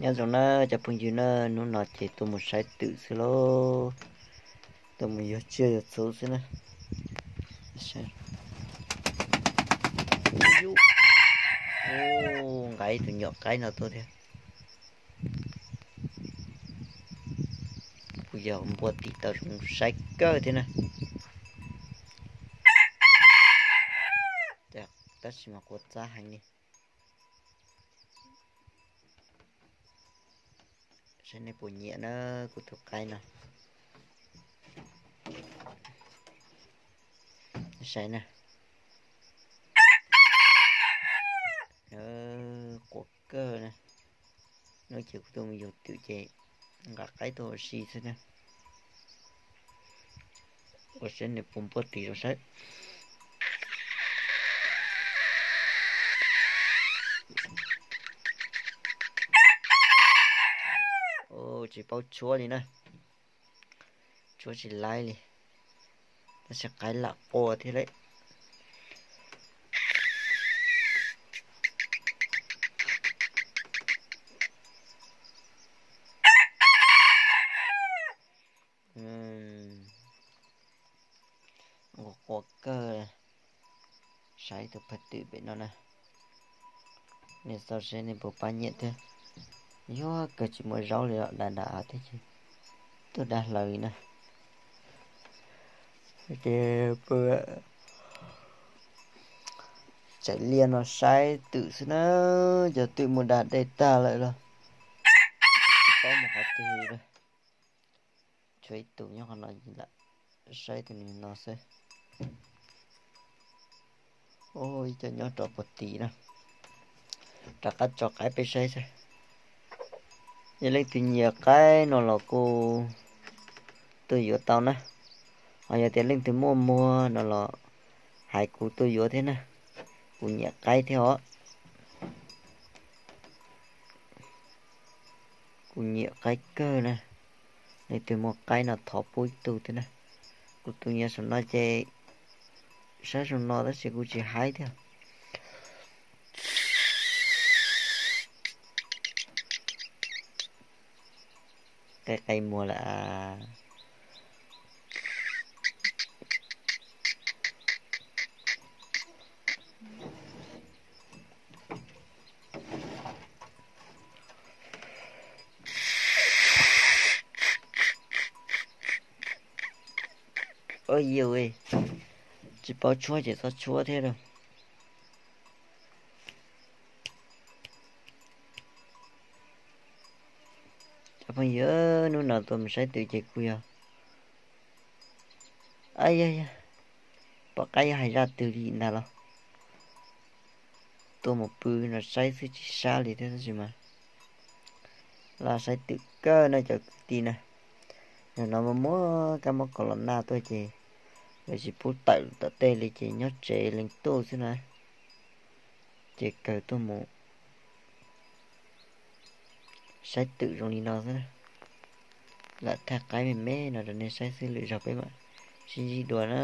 Nyob zoo na cov phooj ywg na, hnub no ces tuaj mus saib twm xwb lauj. Tuaj mus yug tsiaj yug txhu xwb na. Nqa ib tug nyuam qaib no tuaj thiab. Kuj yog npua tim tau zoo saib kawg thiab na. Tab sis mas quav txab heev li. Saib nej puas nyiam na, kuv tus qaib no. Saib na. Quav kawg na. Hnub ces kuv tuaj mus yug twm ces nqa qaib tuaj ua si xwb na. Ua saib nws puas npua tim zoo saib. Tsis paub tshuab li na. Tshuab tsis laib li. Tab sis qaib lam qua thiab lawm. Qua qua kawg. Saib tus phaj twm pem no na. Nej xauj seb nej puas pab nyiam thiab. Yuav kawg tsis muaj zaub li os, dag dag av thiab ces tuaj dag hlaws li na. Ces pw tsaim liaj no saib twm xwb na, cov twm mus da dej tag lawm los tsis paub mus qhov twg li. Tshuav ib tug nyob qhov no lam saib tus no xwb. Ib co nyob rau puag tim na. Rov qab tso qaib peb saib xwb. Yog leej twg nyiam qaib no los kuj tuaj yuav tau na. Ho yog tias leej twg muaj muag no los hais kuv tuaj yuav thiab na. Kuv nyiam qaib thiab os. Kuv nyiam qaib kawg na. Leej twg muaj qaib no thov pub ib tug thiab na. Kuv tus nyiam saum no ces saib saum no tab sis kuv tsis haib thiab. Qaib qaib muag lawm. Ua yus, tsis paub tshuab ces txhob tshuab thiab lauj. Cov phooj ywg, hnub no tuaj mus saib twm ces kuj yog, a yog yog, pom qaib yuav hais zaj twg li ntag los. Tuaj mus pw no saib xwb tsis sab li thiab tab sis mas los saib twm kawg no cov kwv tij na. Zaum no muaj muaj kab mob kaus los naj tuaj ces lawv tsis pub tawm tom tej li ces nyob tsev leej tuj xwb na. Ces kawg tuaj mus saib twm zoo li no xwb na. Lam thaij qaib me me no rau nej saib xwb, lwm zaug peb mam sib ntsib dua na.